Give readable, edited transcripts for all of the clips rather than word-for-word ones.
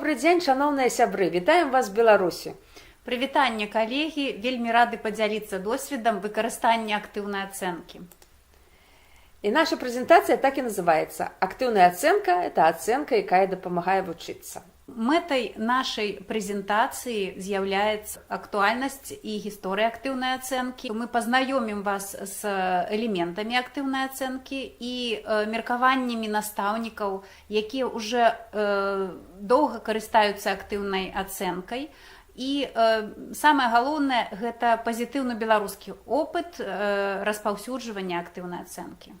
Добры дзень, шаноўныя сябры, вітаем вас з Беларусі. Прывітанне, калегі, вельмі рады падзяліцца досведам выкарыстання актыўнай ацэнкі. І наша прэзентацыя так і называецца: «Актыўная ацэнка — это ацэнка, якая дапамагае вучыцца». Мэтай нашай прэзентацыі з'яўляецца актуальнасць і гісторыя актыўнай ацэнкі. Мы пазнаёмім вас з элементамі актыўнай ацэнкі і меркаваннямі настаўнікаў, якія ўжо доўга карыстаюцца актыўнай ацэнкай. І самае галоўнае — гэта пазітыўны беларускі опыт распаўсюджвання актыўнай ацэнкі.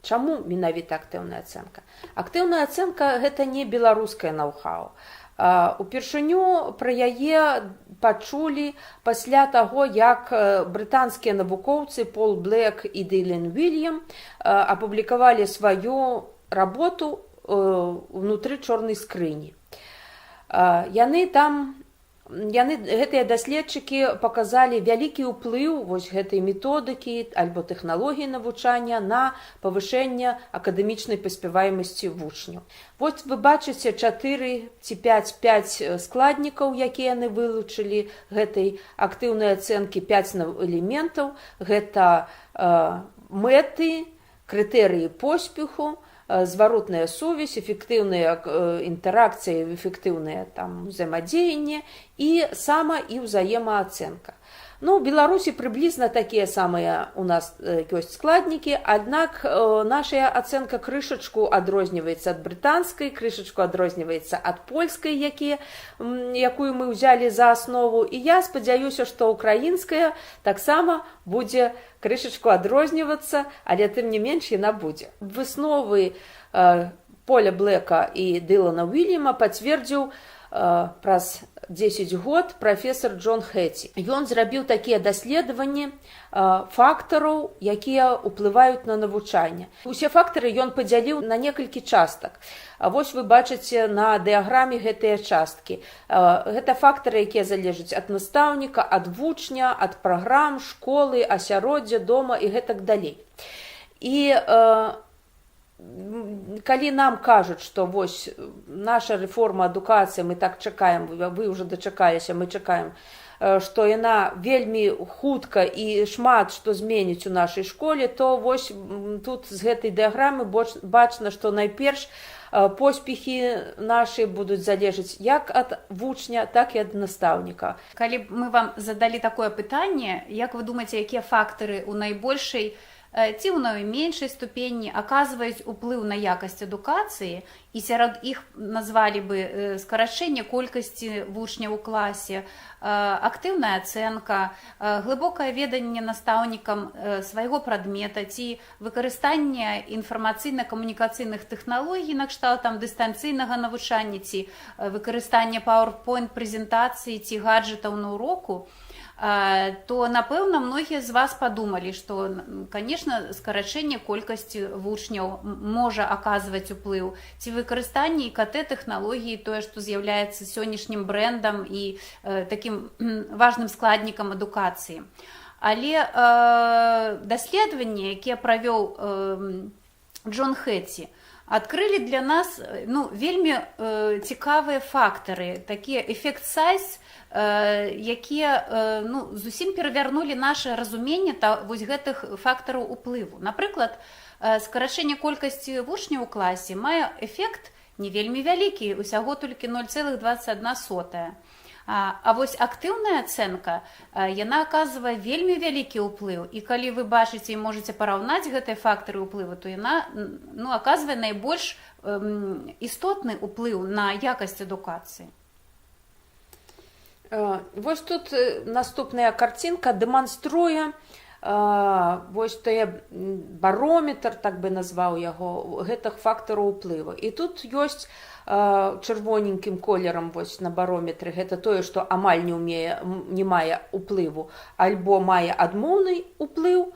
Чаму менавіта актыўная ацэнка? Актыўная ацэнка — гэта не беларуская ноу-хау. Упершыню пра яе пачулі пасля таго, як брытанскія навукоўцы Пол Блэк і Дылан Уільям апублікавалі сваю работу «Унутры чорнай скрыні». Яны там яны, гэтыя даследчыкі, паказалі вялікі ўплыў вось гэтай методыкі альбо тэхналогіі навучання на павышэнне акадэмічнай паспяваемасці вучняў. Вот вы бачыце 4 ці 5 складнікаў, якія яны вылучылі гэтай актыўнай ацэнкі, 5 элементаў. Гэта мэты, крытэрыі поспеху, зваротная сувязь, эфектыўная інтэракцыя, эфектыўнае там узаемадзеянне і сама і ўзаемаацэнка. Ну, у Беларусі прыблізна такія самыя у нас ёсць складнікі, аднак наша ацэнка крышачку адрозніваецца ад брытанскай, крышачку адрозніваецца ад польскай, якую мы ўзялі за аснову. І я спадзяюся, што украінская таксама будзе крышачку адрознівацца, але тым не менш яна будзе. Высновы Поля Блэка і Дылана Уільяма пацвердзіў праз 10 год прафесор Джон Хэці. Ён зрабіў такія даследаванні фактараў, якія ўплываюць на навучанне. Усе фактары ён падзяліў на некалькі частак. А вось вы бачыце на дыяграме гэтыя часткі. Гэта фактары, якія залежаць ад настаўніка, ад вучня, ад праграм, школы, асяроддзя, дома і гэтак далей. І калі нам кажуць, што вось наша рэформа адукацыі, мы так чакаем, вы уже дачакаліся, мы чакаем, што яна вельмі хутка і шмат што зменіць у нашай школе, то вось тут з гэтай дыяграмы бачна, што найперш поспехі нашы будуць залежаць як ад вучня, так і ад настаўніка. Калі б мы вам задалі такое пытанне: як вы думаеце, якія фактары ў найбольшай ці ў найменшай ступені аказваюць уплыў на якасць адукацыі, і сярод іх назвалі бы скарачэнне колькасці вучняў у класе, актыўная ацэнка, глыбокае веданне настаўнікам свайго прадмета ці выкарыстанне інфармацыйна-камунікацыйных тэхналогій накшталт там дыстанцыйнага навучання ці выкарыстанне PowerPoint прэзентацыі ці гаджетаў на уроку, то, напэўна, многія з вас падумалі, што, конечно, скарачэнне колькасці вучняў можа аказваць уплыў ці выкарыстанне ІКТ тэхналогіі, тое, што з'яўляецца сённяшнім брэндам і такім важным складнікам адукацыі. Але даследаванні, якія правёў Джон Хэці, адкрылі для нас ну, вельмі цікавыя фактары, такія effect size, якія ну, зусім перавярнулі наше разуменне вось гэтых фактараў уплыву. Напрыклад, скарачэнне колькасці вучняў у класе мае эфект не вельмі вялікі, усяго толькі 0,21. А вось актыўная ацэнка, яна аказвае вельмі вялікі ўплыў, і калі вы бачыце і можаце параўнаць гэтыя фактары ўплыву, то яна, ну, аказвае найбольш істотны ўплыў на якасць адукацыі. Вось тут наступная карцінка дэманструе вось тое барометр, так бы назваў яго, гэтых фактараў уплыву. І тут ёсць чырвоненькім колерам вось на барометры гэта тое, што амаль не умее, не мае уплыву альбо мае адмоўны уплыў.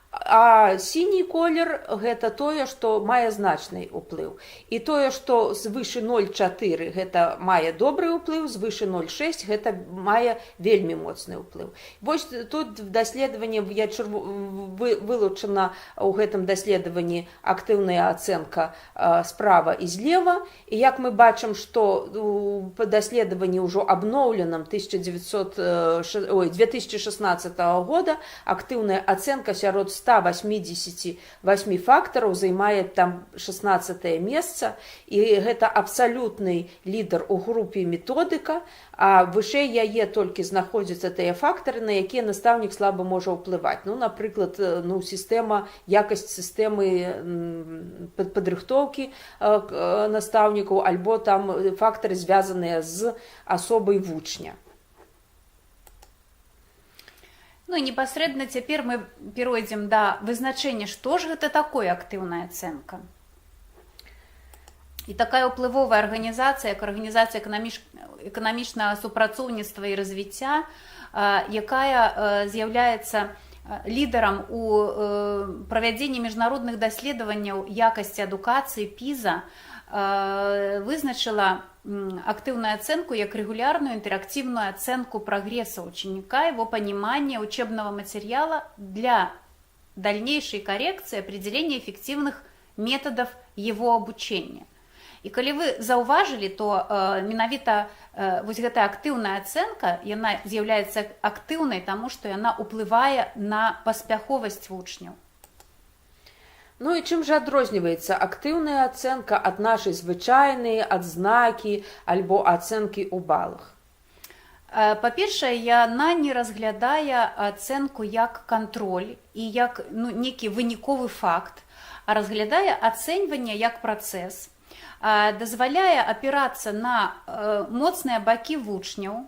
А сіні колер — гэта тое, што мае значны ўплыў. І тое, што звышы 0,4, гэта мае добры ўплыў, звышы 0,6 гэта мае вельмі моцны ўплыў. Вось тут в даследаванні я вылучана ў гэтым даследаванні актыўная ацэнка справа і злева. І як мы бачым, што у даследаванні ўжо абноўленым 1900, ой, 2016 года актыўная ацэнка сярод 188 фактараў займае там 16 месца, і гэта абсалютны лідар у групе методыка, а вышэй яе толькі знаходзяцца тыя фактары, на якія настаўнік слаба можа ўплываць. Ну, напрыклад, ну, сістэма, якасць сістэмы падрыхтоўкі настаўнікаў альбо там фактары, звязаныя з асобай вучня. Ну і непасрэдна цяпер мы перайдзем да вызначэння, што ж гэта такое актыўная ацэнка. І такая ўплывовая арганізацыя, як Арганізацыя эканамічнага супрацоўніцтва і развіцця, якая з'яўляецца лідарам у правядзенні міжнародных даследаванняў якасці адукацыі ПІЗа, вызначыла актыўную ацэнку як регулярную интерактивную оценку прогресса ученика, его понимания учебного материала для дальнейшей коррекции, определения эффективных методов его обучения. І калі вы заўважылі, то менавіта вось гэтая актыўная ацэнка, яна з'яўляецца актыўнай, таму што яна ўплывае на паспяховасць вучняў. Ну і чым жа адрозніваецца актыўная ацэнка ад нашай звычайнай адзнакі альбо ацэнкі ў балах? Па-першае, яна не разглядае ацэнку як кантроль і як, ну, некі выніковы факт, а разглядае ацэньванне як працэс, дазваляе апірацца на моцныя бакі вучняў,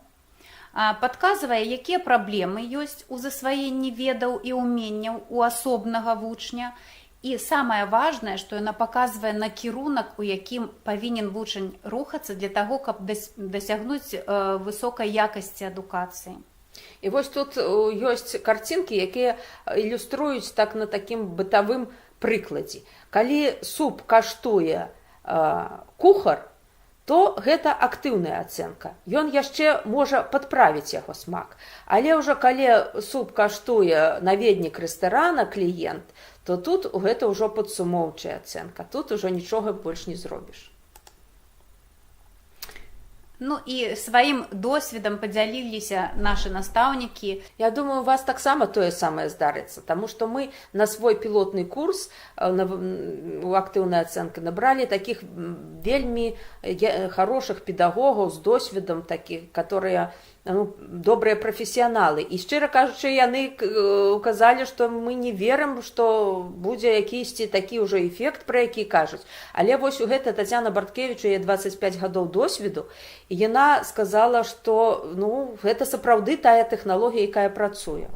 падказвае, якія праблемы ёсць у засваенні ведаў і ўменняў у асобнага вучня. І самае важнае, што яна паказвае накірунак, у якім павінен вучань рухацца для таго, каб дасягнуць высокай якасці адукацыі. І вось тут ёсць карцінкі, якія ілюструюць так на такім бытавым прыкладзе. Калі суп каштуе кухар, то гэта актыўная ацэнка. Ён яшчэ можа падправіць яго смак. Але ўжо калі суп каштуе наведнік рэстарана, кліент, то тут гэта ўжо падсумоўчая ацэнка. Тут ужо нічога больш не зробіш. Ну і сваім досведам падзяліліся нашы настаўнікі. Я думаю, у вас таксама тое самае здарыцца, таму што мы на свой пілотны курс у актыўнай ацэнкі набралі такіх вельмі хорошых педагогаў з досведам, такіх, которые, ну, добрыя прафесіяналы. І, шчыра кажучы, яны казалі, што мы не верым, што будзе якісьці такі ўжо эфект, пра які кажуць. Але вось у гэта Тацяна Барткевіч, у яе 25 гадоў досведу, і яна сказала, што, ну, гэта сапраўды тая тэхналогія, якая працуе.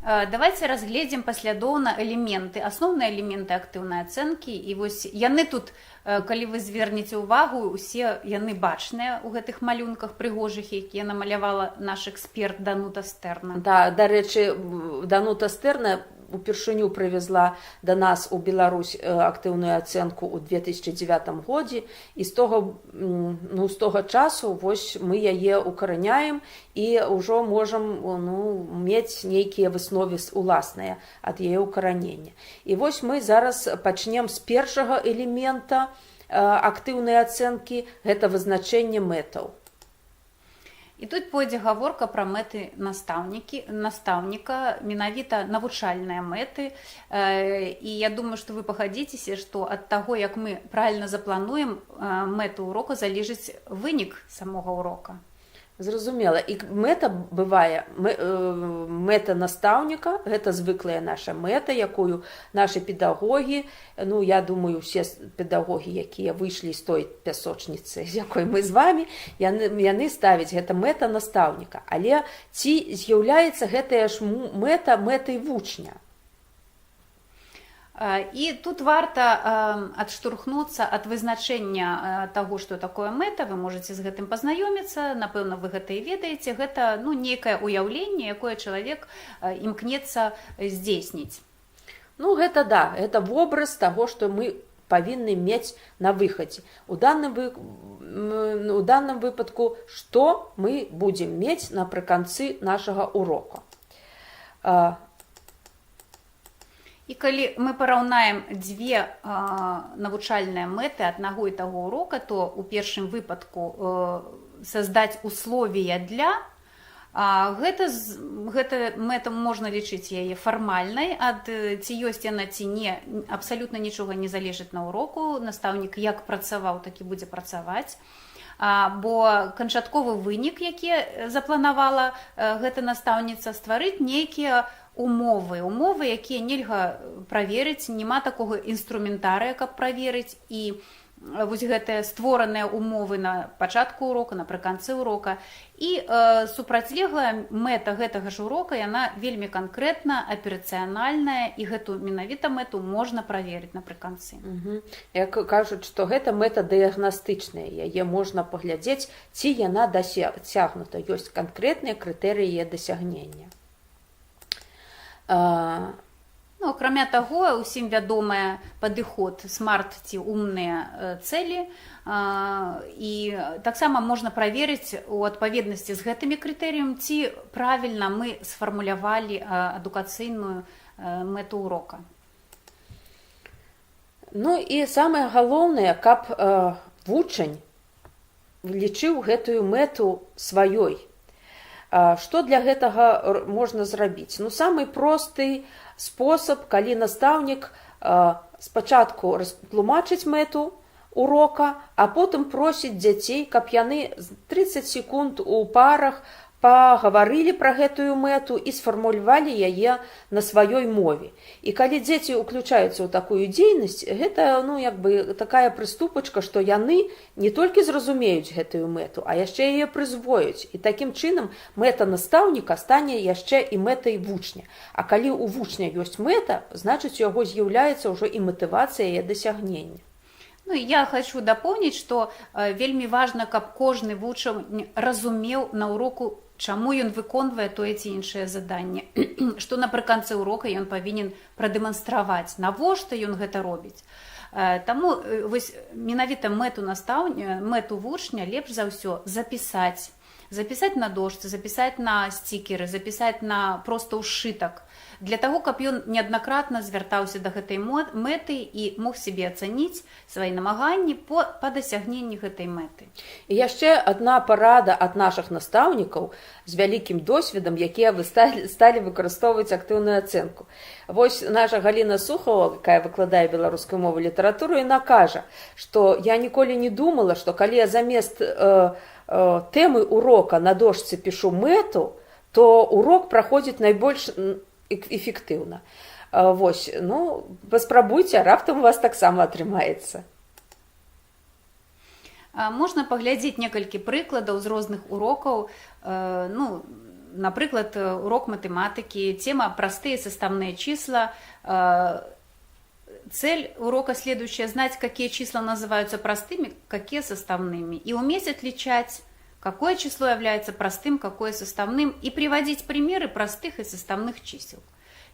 Давайте разгледзім паслядоўна элементы, асноўныя элементы актыўнай ацэнкі. І вось яны тут, калі вы звернеце ўвагу, усе яны бачныя ў гэтых малюнках прыгожых, якія намалявала наш эксперт Данута Стерна. Да, дарэчы, Данута Стерна упершыню прывезла да нас у Беларусь актыўную ацэнку ў 2009 годзе, і ну, з того часу вось мы яе укараняем і ўжо можам, ну, мець нейкія высновы уласныя ад яе ўкаранення. І вось мы зараз пачнем з першага элемента актыўнай ацэнкі, гэта вызначэнне мэтаў. І тут пойдзе гаворка пра мэты настаўніка, менавіта навучальныя мэты. І я думаю, што вы пагадзіцеся, што ад таго, як мы правільна заплануем мэту урока, залежыць вынік самога урока. Зразумела. І мэта бывае, мэта настаўніка, гэта звыклая наша мэта, якую нашы педагогі, ну, я думаю, усе педагогі, якія выйшлі з той пясочніцы, з якой мы з вамі, яны ставяць, гэта мэта настаўніка. Але ці з'яўляецца гэтая ж мэта мэтай вучня? І тут варта адштурхнуцца ад вызначэння таго, што такое мэта. Вы можете з гэтым пазнаёміцца, напэўна, вы гэта і ведаеце. Гэта, ну, нейкае ўяўленне, якое чалавек імкнецца здзейсніць. Ну, гэта да, это вобраз таго, што мы павінны мець на выхадзе. У данным выпадку, што мы будзем мець напрыканцы нашага урока. І калі мы параўнаем дзве навучальныя мэты аднаго і таго урока, то ў першым выпадку создать условия для гэта мэта, можна лічыць яе фармальнай, ад ці ёсць яна, ці не, абсалютна нічога не залежыць на уроку. Настаўнік як працаваў, так і будзе працаваць. Бо канчатковы вынік, які запланавала гэта настаўніца, стварыць нейкія умовы, якія нельга праверыць, няма такога інструментарыя, каб праверыць. І вось гэтыя створаныя умовы на пачатку урока, напрыканцы урока. І супрацьлеглая мэта гэтага ж урока, яна вельмі канкрэтна аперацыянальная, і гэту менавіта мэту можна праверыць напрыканцы. Як кажуць, што гэта мэта дыягнастычная, яе можна паглядзець, ці яна дасягнута, ёсць канкрэтныя крытэрыі яе дасягнення. Ну, акрамя таго, усім вядомая падыход SMART ці умные цели, і таксама можна праверыць у адпаведнасці з гэтымі крытэрыямі, ці правільна мы сфармулявалі адукацыйную мэту урока. Ну і самае галоўнае, каб вучань лічыў гэтую мэту сваёй. Што для гэтага можна зрабіць? Ну, самы просты спосаб, калі настаўнік спачатку растлумачыць мэту урока, а потым просіць дзяцей, каб яны 30 секунд у парах пагаварылі пра гэтую мэту і сфармулявалі яе на сваёй мове. І калі дзеці ўключаюцца ў такую дзейнасць, гэта, ну, як бы такая прыступачка, што яны не толькі зразумеюць гэтую мэту, а яшчэ яе прысвояць. І такім чынам мэта настаўніка стане яшчэ і мэтай вучня. А калі ў вучня ёсць мэта, значыць, у яго з'яўляецца ўжо і матывацыя яе дасягнення. Ну, я хочу дапоўніць, што вельмі важна, каб кожны вучань разумеў на уроку, чаму ён выконвае тое ці іншае заданне, што напрыканцы урока ён павінен прадэманстраваць, навошта ён гэта робіць. Таму вось менавіта мэту вучня лепш за ўсё запісаць на дошцы, запісаць на сцікеры, запісаць на проста ўсшытак, для таго, каб ён неаднакратна звяртаўся да гэтай мэты і мог сябе ацаніць, свае намаганні па дасягненні гэтай мэты. І яшчэ адна парада ад нашых настаўнікаў з вялікім досведам, якія вы сталі выкарыстоўваць актыўную ацэнку. Вось наша Галіна Сухова, якая выкладае беларускую мову, літаратуру, яна кажа, што я ніколі не думала, што калі я замест тэмы урока на дошцы пішу мэту, то урок праходзіць найбольш эфектыўна. Вось, ну, паспрабуйце, раптам у вас таксама атрымаецца. Можна паглядзець некалькі прыкладаў з розных урокаў. Ну, напрыклад, урок матэматыкі, тема «Простые составные числа». Цель урока следующая: знать, какие числа называются простыми, какие составными, и уметь отличать, какое число является простым, какое составным, и приводить примеры простых и составных чисел.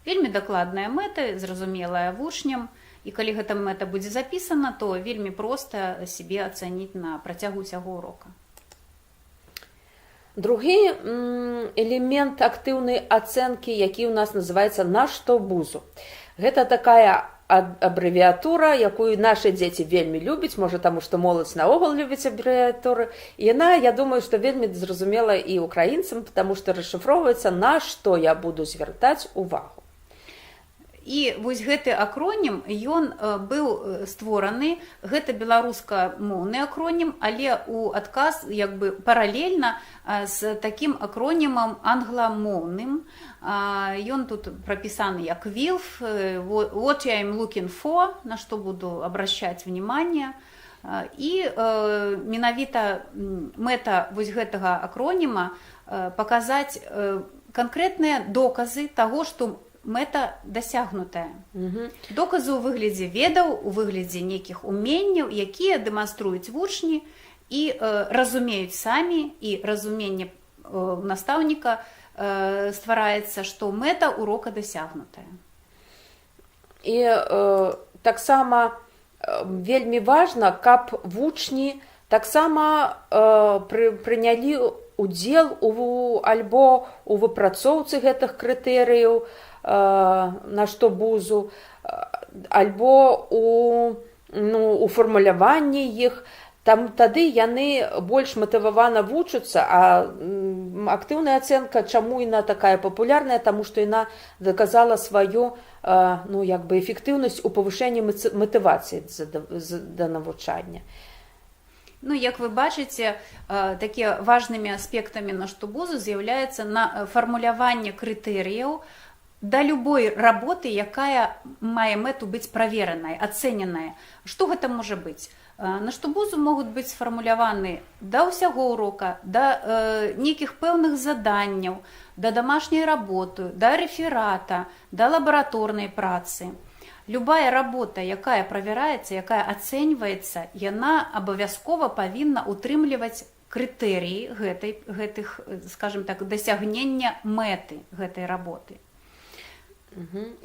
Вельмі дакладная мэта, зразумелая вучням, і калі гэта мэта будзе запісана, то вельмі проста сябе ацаніць на працягу ўсяго урока. Другі элемент актыўнай ацэнкі, які ў нас называецца «На што бузу». Гэта такая абрэвіатура, якую нашы дзеці вельмі любяць, можа, таму што моладзь наогул любіць абрэвіатуры. І яна, я думаю, што вельмі зразумела і украінцам, потому што расшыфроўваецца «На што я буду звяртаць увагу». І вось гэты акронім, ён быў створаны, гэта беларускамоўны акронім, але у адказ, як бы паралельна з такім акронімам англамоўным. Ён тут прапісаны як WILF, what I'm looking for, на что буду обращать внимание. І менавіта мэта вось гэтага акроніма — паказаць канкрэтныя доказы таго, што Мэта дасягнутая. Доказы ў выглядзе ведаў, у выглядзе нейкіх уменняў, якія дэманструюць вучні і разумеюць самі, і разуменне настаўніка ствараецца, што мэта урока дасягнутая. І таксама вельмі важна, каб вучні таксама прынялі удзел у альбо у выпрацоўцы гэтых крытэрыяў наштобузу, альбо у, ну, у фармуляванні іх. Там тады яны больш матывавана вучацца. А актыўная ацэнка, чаму яна такая папулярная? Таму што яна даказала сваю ну, як бы, эфектыўнасць у павышэнні матывацыі да навучання. Ну, як вы бачыце, такія важнымі аспектамі наштобузу з'яўляецца на фармуляванне крытэрыяў да любой работы, якая мае мэту быць праверанай, ацэненая. Што гэта можа быць? Наштобузу могуць быць сфармуляваны да ўсяго ўрока, да нейкіх пэўных заданняў, да дамашняй работы, да рэферата, да лабараторнай працы. Любая работа, якая правяраецца, якая ацэньваецца, яна абавязкова павінна ўтрымліваць крытэрыі гэтых, скажем так, дасягнення мэты гэтай работы.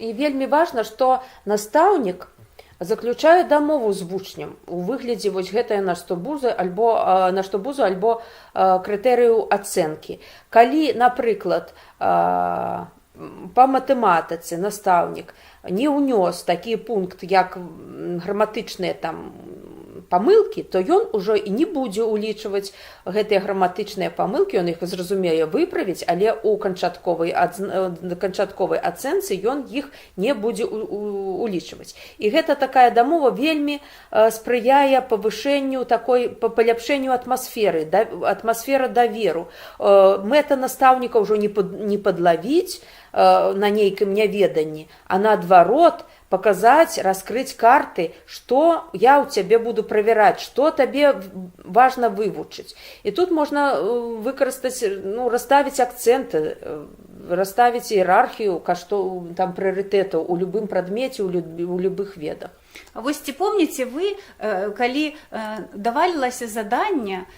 І вельмі важна, што настаўнік заключае дамову з вучнем у выглядзе вось гэтае наштобузу альбо крытэрыю ацэнкі. Калі, напрыклад, па матэматыцы настаўнік не ўнёс такі пункт, як граматычныя там памылкі, то ён ужо і не будзе ўлічваць гэтыя граматычныя памылкі, ён іх зразумее, выправіць, але ў канчатковай ацэнцы ён іх не будзе улічваць. І гэта такая дамова вельмі спрыяе павышэнню такой, паляпшэнню атмасферы, да, атмасфера даверу. Мэта настаўніка ўжо не падлавіць на нейкім няведанні, а наадварот паказаць, раскрыць карты, што я ў цябе буду правяраць, што табе важна вывучыць. І тут можна выкарыстаць, ну, расставіць акцэнты, расставіць іерархію кашто там прыярытэтаў у любым прадмеце, у любых ведах. А вось ці помніце вы, калі давалілася заданне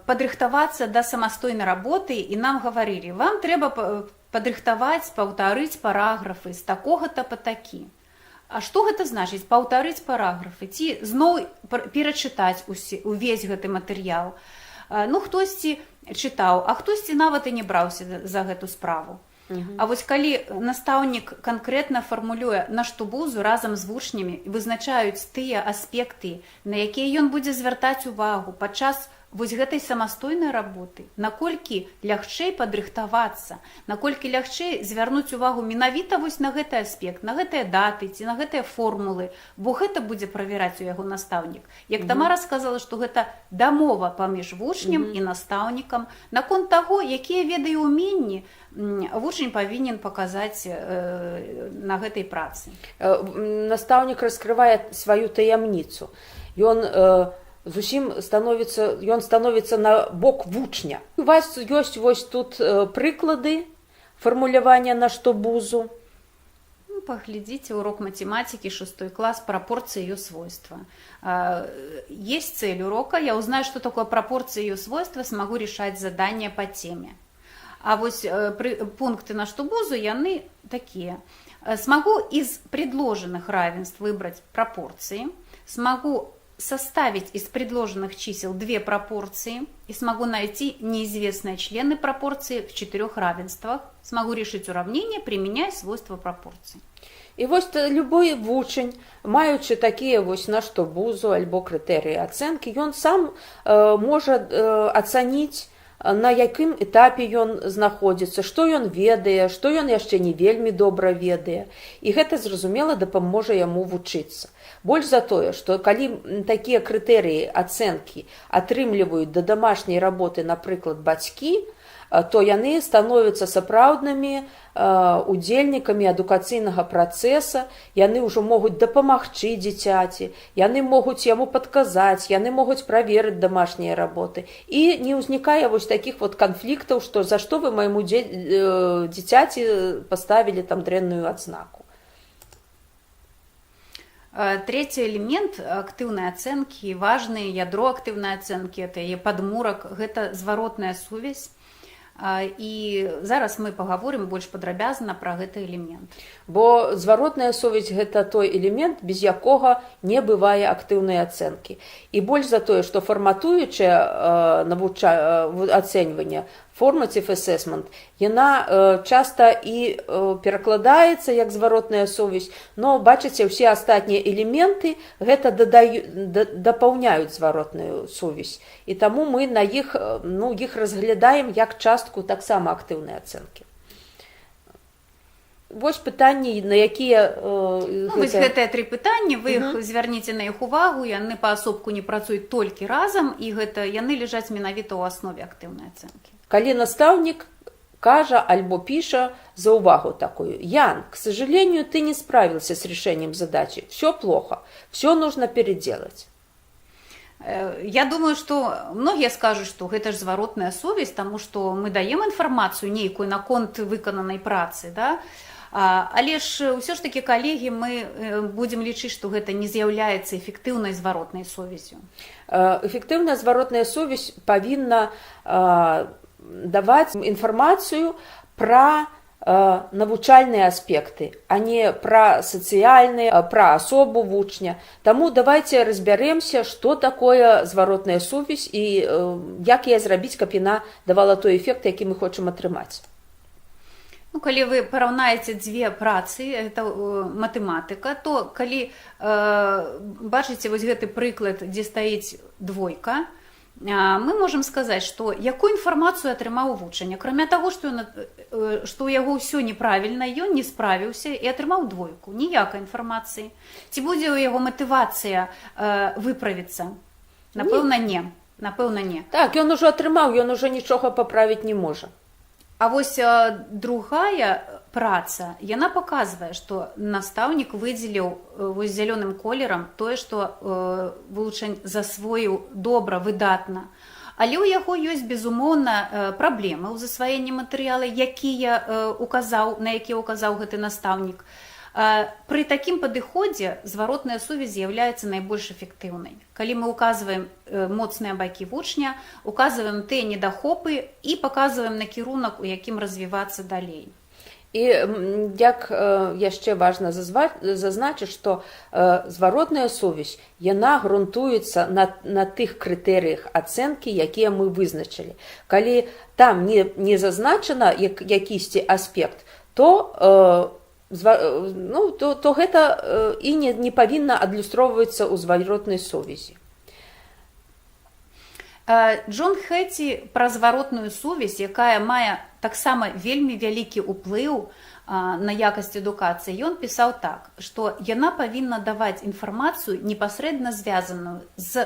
падрыхтавацца да самастойнай работы, і нам гаварылі: вам трэба падрыхтаваць, паўтарыць параграфы з такога-то па такі. А што гэта значыць, паўтарыць параграфы? Ці зноў перачытаць увесь гэты матэрыял? Ну, хтосьці чытаў, а хтосьці нават і не браўся за гэту справу. А вось калі настаўнік канкрэтна фармулюе наштобузу разам з вучнямі, вызначаюць тыя аспекты, на якія ён будзе звяртаць увагу падчас вось гэтай самастойнай работы, наколькі лягчэй падрыхтавацца, наколькі лягчэй звярнуць увагу менавіта вось на гэты аспект, на гэтыя даты ці на гэтыя формулы, бо гэта будзе правяраць у яго настаўнік. Як Тамара сказала, што гэта дамова паміж вучнем і настаўнікам наконт таго, якія веды і ўменні вучань павінен паказаць на гэтай працы. Настаўнік раскрывае сваю таямніцу. Ён зусім становіцца, ён становіцца на бок вучня. У вас ёсць вось тут прыклады фармулявання наштобузу. Ну, паглядзіце, урок математики, шестой класс, пропорции, ее свойства. Есть цель урока: я узнаю, что такое пропорции, ее свойства, смогу решать задания по теме. А вось пункты наштобузу яны такія. Смогу из предложенных равенств выбрать пропорции, смогу составить из предложенных чисел две пропорции и смогу найти неизвестные члены пропорции в четырех равенствах, смогу решить уравнение, применяя свойства пропорций. І вось любой вучань, маючы такія вось наштобузу альбо крытэрыі ацэнкі, ён сам можа ацаніць, на якім этапе ён знаходзіцца, што ён ведае, што ён яшчэ не вельмі добра ведае. І гэта, зразумела, дапаможа яму вучыцца. Больш за тое, што калі такія крытэрыі ацэнкі атрымліваюць да дамашняй работы, напрыклад, бацькі, то яны становяцца сапраўднымі удзельнікамі адукацыйнага працэса, яны ўжо могуць дапамагчы дзіцяці, яны могуць яму падказаць, яны могуць праверыць домашнія работы. І не ўзнікае вось такіх вот канфліктаў, што за што вы майму дзіцяці паставілі там дрэнную адзнаку. Трэці элемент актыўнай ацэнкі, важны ядро актыўнай ацэнкі, это яе падмурак, гэта зваротная сувязь. І зараз мы пагаворым больш падрабязна пра гэты элемент. Бо зваротная сувязь — гэта той элемент, без якога не бывае актыўнай ацэнкі. І больш за тое, што фарматуючае ацэньванне, formative assessment, яна часта і перакладаецца як зваротная сувязь, но, бачыце, ўсе астатнія элементы гэта дапаўняюць зваротную сувязь. І таму мы на іх, ну, іх разглядаем як частку таксама актыўнай ацэнкі. Вось пытанні, на якія Ну, вось гэтыя тры пытанні, вы іх звярніце на іх увагу, яны паасобку не працуюць, толькі разам, і гэта яны ляжаць менавіта ў аснове актыўнай ацэнкі. Калі настаўнік кажа альбо піша заўвагу такую: «Ян, к сожалению, ты не справился с решением задачи, все плохо, все нужно переделать». Я думаю, што многія скажуць, што гэта ж зваротная сувязь, таму што мы даем інфармацыю нейкую наконт выкананай працы, да? Але ж ўсё ж такі, калегі, мы будзем лічыць, што гэта не з'яўляецца эфектыўнай зваротнай сувяззю. Эфектыўная зваротная сувязь павінна даваць інфармацыю пра навучальныя аспекты, а не пра сацыяльныя, пра асобу вучня. Таму давайте разбярэмся, што такое зваротная сувязь і як яе зрабіць, каб яна давала той эфект, які мы хочам атрымаць. Ну, калі вы параўнаеце дзве працы, это матэматыка, то калі бачыце вось гэты прыклад, дзе стаіць двойка, мы можам сказаць, што якую інфармацыю атрымаў вучань, акрамя таго, што ён, што ў яго ўсё неправільна, ён не справіўся і атрымаў двойку, ніякай інфармацыі. Ці будзе ў яго матывацыя выправіцца? Напэўна, не. Напэўна, не. Так, ён ужо атрымаў, ён ужо нічога паправіць не можа. А вось другая праца, яна паказвае, што настаўнік выдзеліў вось зялёным колерам тое, што вучань засвоіў добра, выдатна. Але ў яго ёсць, безумоўна, праблемы ў засваенні матэрыяла, якія указаў, на якія указаў гэты настаўнік. Пры такім падыходзе зваротная сувязь з'яўляецца найбольш эфектыўнай. Калі мы указваем моцныя бакі вучня, указваем тыя недахопы і паказваем накірунак, у якім развівацца далей. І як яшчэ важна зазначыць, што зваротная сувязь, яна грунтуецца на тых крытэрыях ацэнкі, якія мы вызначылі. Калі там не зазначана якісьці аспект, то ну, то гэта і не павінна адлюстроўвацца ў зваротнай сувязі. Джон Хэці пра зваротную сувязь, якая мае таксама вельмі вялікі ўплыў на якасць адукацыі, ён пісаў так, што яна павінна даваць інфармацыю, непасрэдна звязаную з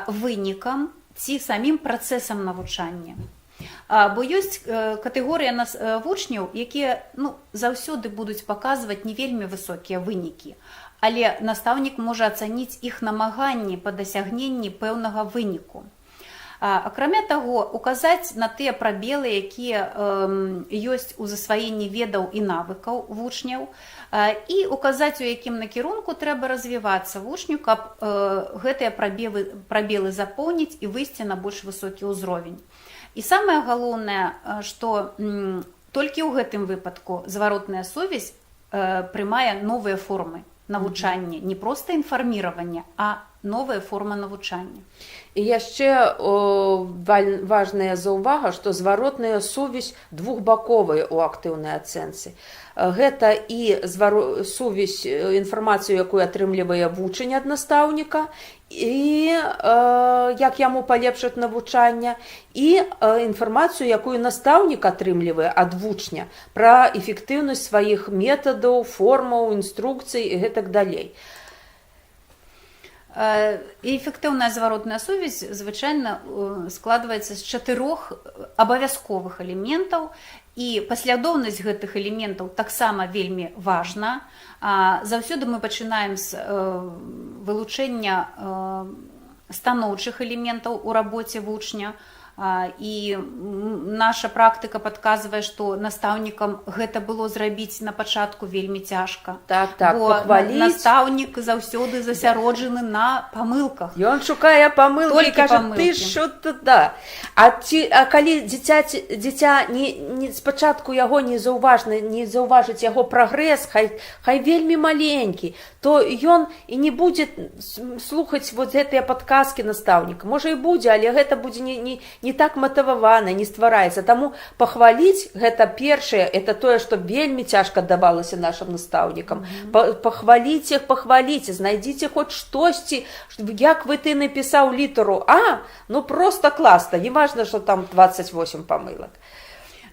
вынікам ці самім працэсам навучання. Бо ёсць катэгорыя нас вучняў, якія, ну, заўсёды будуць паказваць не вельмі высокія вынікі, але настаўнік можа ацаніць іх намаганні па дасягненні пэўнага выніку. Акрамя таго, указаць на тыя прабелы, якія ёсць у засваенні ведаў і навыкаў вучняў, і указаць, у якім накірунку трэба развівацца вучню, каб гэтыя прабелы запоўніць і выйсці на больш высокі ўзровень. І самае галоўнае, што толькі ў гэтым выпадку зваротная сувязь прымае новыя формы навучання, не проста інфарміравання, а новая форма навучання. І яшчэ важная заўвага, што зваротная сувязь двухбаковая ў актыўнай ацэнцы. Гэта і сувязь, інфармацыю, якую атрымлівае вучань ад настаўніка, і як яму палепшыць навучанне, і інфармацыю, якую настаўнік атрымлівае ад вучня пра эфектыўнасць сваіх метадаў, формаў, інструкцый і гэтак далей. Эфектыўная зваротная сувязь звычайна складваецца з чатырох абавязковых элементаў, і паслядоўнасць гэтых элементаў таксама вельмі важна. Заўсёды мы пачынаем з вылучэння станоўчых элементаў у рабоце вучня. І наша практыка падказвае, што настаўнікам гэта было зрабіць на пачатку вельмі цяжка. Так, бо пахваліць. Настаўнік заўсёды засяроджаны на памылках. Ён шукае памылкі, Толькі кажа, памылкі. Ты що тут, да. А калі дзіця не спачатку яго не заўважна, не заўважыць яго прагрэс, хай вельмі маленькі, то ён і не будзе слухаць вот гэтыя падказкі настаўніка. Можа, і будзе, але гэта будзе не так матывавана, не ствараецца. Таму пахваліць гэта першае, это тое, што вельмі цяжка давалася нашым настаўнікам. Пахваліць іх, пахваліце, знайдзіце хоць штосьці, як вы ты напісаў літару А, ну просто класна, не важна, што там 28 памылак.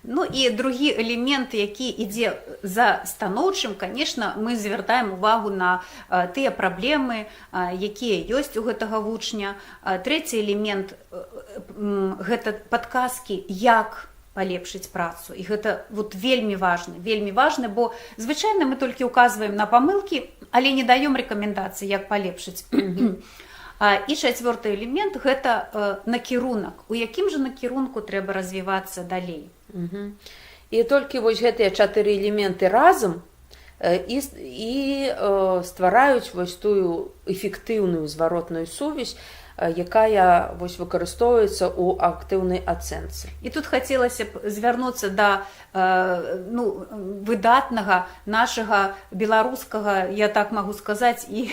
Ну і другі элемент, які ідзе за станоўчым, конечно, мы звяртаем увагу на тыя праблемы, якія ёсць у гэтага вучня. Трэці элемент, гэта падказкі, як палепшыць працу. І гэта вот вельмі важна, вельмі важна, бо звычайна мы толькі указваем на памылкі, але не даём рэкамендацыі, як палепшыць. І чацвёрты элемент гэта накірунак. У якім жа накірунку трэба развівацца далей? І толькі вось гэтыя чатыры элементы разам і ствараюць вось тую эфектыўную зваротную сувязь, якая вось выкарыстоўваецца ў актыўнай ацэнцы. І тут хацелася б звярнуцца да ну, выдатнага нашага беларускага, я так магу сказаць, і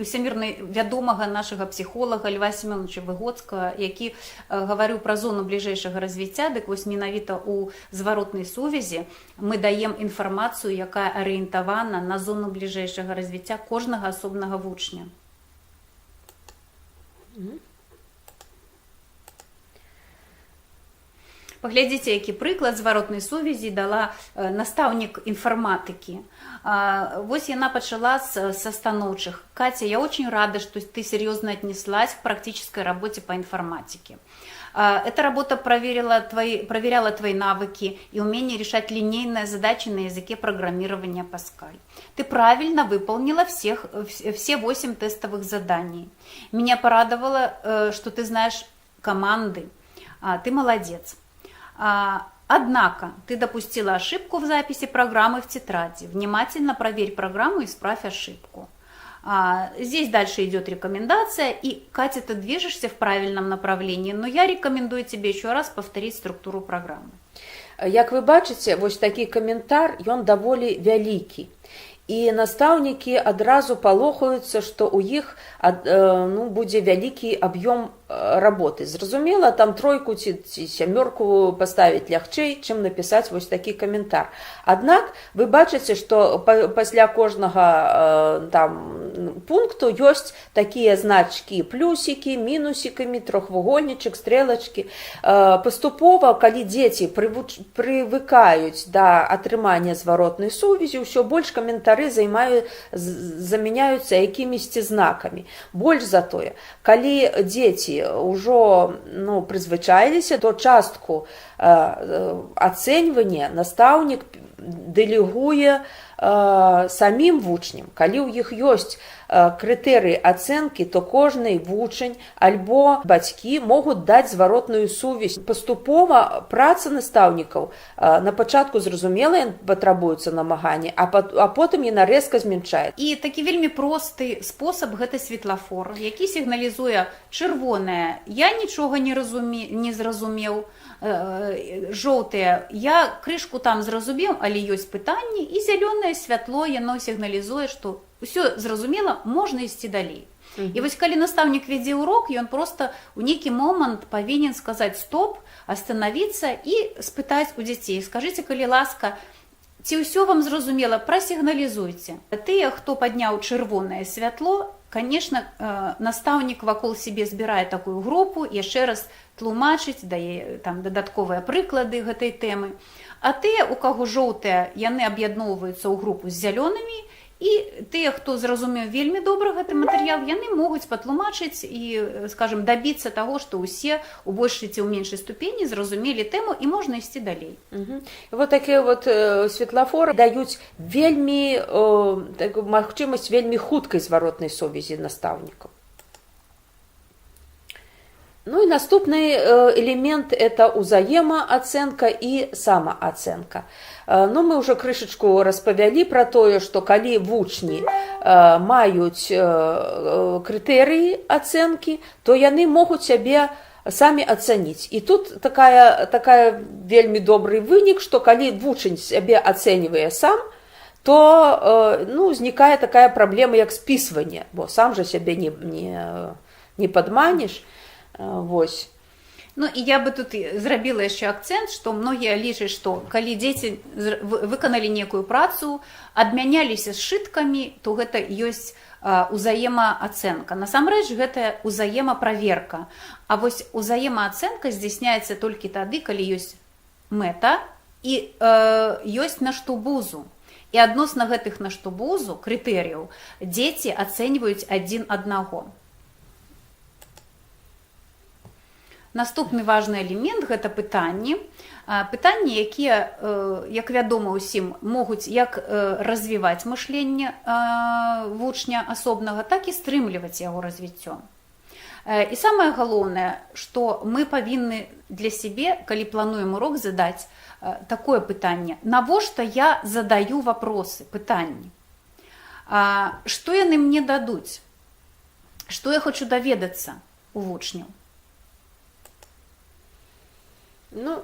усемірна вядомага нашага псіхолага Льва Семёновича Выгоцкага, які гаварыў пра зону бліжэйшага развіцця. Дык вось, менавіта ў зваротнай сувязі мы даем інфармацыю, якая арыентавана на зону бліжэйшага развіцця кожнага асобнага вучня. Паглядзіце, які прыклад зваротнай сувязі дала настаўнік інфарматыкі. Вось яна пачала са станоўчых. Катя, я очень рада, что ты серьезно отнеслась к практической работе по информатике. Эта работа проверяла твои навыки и умение решать линейные задачи на языке программирования Паскаль. Ты правильно выполнила все 8 тестовых заданий. Меня порадовало, что ты знаешь команды. Ты молодец. Однако ты допустила ошибку в записи программы в тетради. Внимательно проверь программу и исправь ошибку. Здесь дальше идет рекомендация, и, Катя, ты движешься в правильном направлении, но я рекомендую тебе еще раз повторить структуру программы. Як вы бачыце, вось такі каментар, ён даволі вялікі. І настаўнікі адразу палохаюцца, што ў іх ну, будзе вялікі аб'ём работы. Зразумела, там тройку ці сямёрку паставіць лягчэй, чым напісаць вось такі каментар. Аднак вы бачыце, што пасля кожнага там пункту ёсць такія значкі плюсікі, мінусікамі, трохвугольнічак, стрэлачкі. Паступова, калі дзеці прывыкаюць да атрымання зваротнай сувязі, ўсё больш каментары замяняюцца якімісьці знакамі. Больш за тое, калі дзеці ўжо, ну, прызвычаіліся, то частку ацэньвання настаўнік дэлегуе самім вучням. Калі ў іх ёсць крытэрыі ацэнкі, то кожны вучань альбо бацькі могуць даць зваротную сувязь. Паступова праца настаўнікаў, на пачатку, зразумела, патрабуюцца намаганні, а потым яна рэзка змяншае. І такі вельмі просты спосаб гэта светлафор, які сігналізуе: чырвонае — я нічога не зразумеў, жоўтыя — я крышку там зразумеў, але ёсць пытанні, і зялёнае святло, яно сігналізуе, што ўсё зразумела, можна ісці далей. І вось калі настаўнік вядзе урок, ён просто у нейкі момант павінен сказаць стоп, остановиться і спытаць у дзяцей: «Скажыце, калі ласка, ці ўсё вам зразумела? Прасігналізуйце». Тыя, хто падняў чырвонае святло, конечно, настаўнік вакол сябе збірае такую групу, яшчэ раз тлумачыць, дае там дадатковыя прыклады гэтай тэмы. А тыя, у каго жоўтыя, яны аб'ядноўваюцца ў групу з зялёнымі. І тыя, хто зразумеў вельмі добра гэты матэрыял, яны могуць патлумачыць і, скажем, дабіцца таго, што ўсе у большай ці ў меншай ступені зразумелі тэму, і можна ісці далей. Вот такія вот светлафоры даюць вельмі так, магчымасць вельмі хуткай зваротнай сувязі настаўнікаў. Ну і наступны элемент — это ўзаемаацэнка і самаацэнка. Ну, мы ўжо крышачку распавялі пра тое, што калі вучні маюць крытэрыі ацэнкі, то яны могуць сябе самі ацаніць. І тут такая вельмі добры вынік, што калі вучань сябе ацэньвае сам, то ну, узнікае такая праблема, як спісванне, бо сам жа сябе не падманеш. Вось. Ну і я бы тут зрабіла яшчэ акцэнт, што многія лічаць, што калі дзеці выканалі некую працу, абмяняліся сшыткамі, то гэта ёсць узаемаацэнка. Насамрэч гэта узаемаправерка. А вось узаемаацэнка здзяйсняецца толькі тады, калі ёсць мэта і ёсць наштубузу. І адносна гэтых наштубузу, крытэрыяў, дзеці ацэньваюць адзін аднаго. Наступны важны элемент — гэта пытанні. Пытанні, якія, як вядома ўсім, могуць як развіваць мышленне вучня асобнага, так і стрымліваць яго развіццё. І самае галоўнае, што мы павінны для сябе, калі плануем урок, задаць такое пытанне: навошта я задаю вопросы, пытанні? Што яны мне дадуць? Што я хочу даведацца у вучняў? Ну,